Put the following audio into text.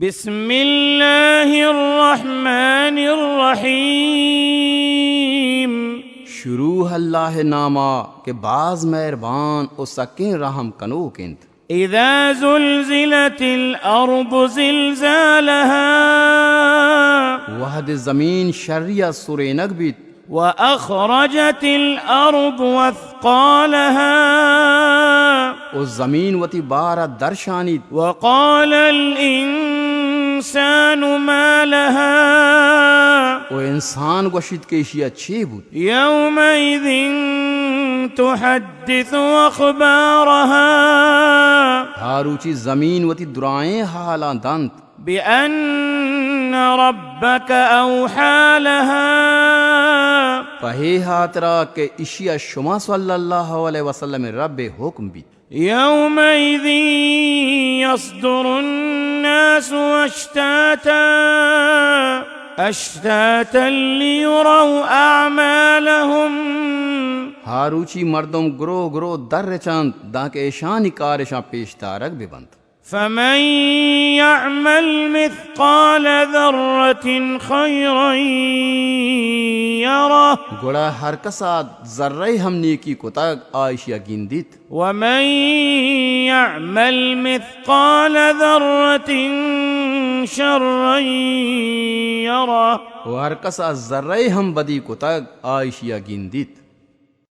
بسم اللہ الرحمن الرحیم۔ شروع اللہ ءِ نام ءَ کہ باز مہربان ءُ سکیں رحم کنوک اِنت۔ اذا زلزلت الارض زلزالها۔ وہدے زمین شری ءَ سرینگ بیت۔ واخرجت الارض اثقالها۔ ءُ زمین وتی بار ءَ درشانیت۔ وقال الانسان ما لها۔ ءُ انسان گوشیت کہ ایشی ءَ چے بوت؟ يومئذ تحدث أخبارها۔ ہاروچی زمین وتی درائیں حالاں دنت۔ بأن ربك أوحى لها۔ پہ اے ہاترا کہ ایشی ءَ شما صلی اللہ علیہ وسلم ءِ رب ءِ حکم بیت۔ يومئذ يصدر الناس أشتاتا، أشتاتا ليروا أعمالهم۔ ہاروچی مردم گروہ گروہ درچنت دانکہ ایشانی کار ایشاں پیش دارگ بہ بنت۔ فمن يعمل مثقال ذرة خيرا يره۔ گڑا ہر کس ءَ ذرہ ہم نیکی کتگ، آ ایشی ءَ گندیت۔ ومن يعمل مثقال ذرة شرا يره۔ ءُ ہر کس ءَ ذرہ ہم بدی کتگ، آ ایشی ءَ گندیت۔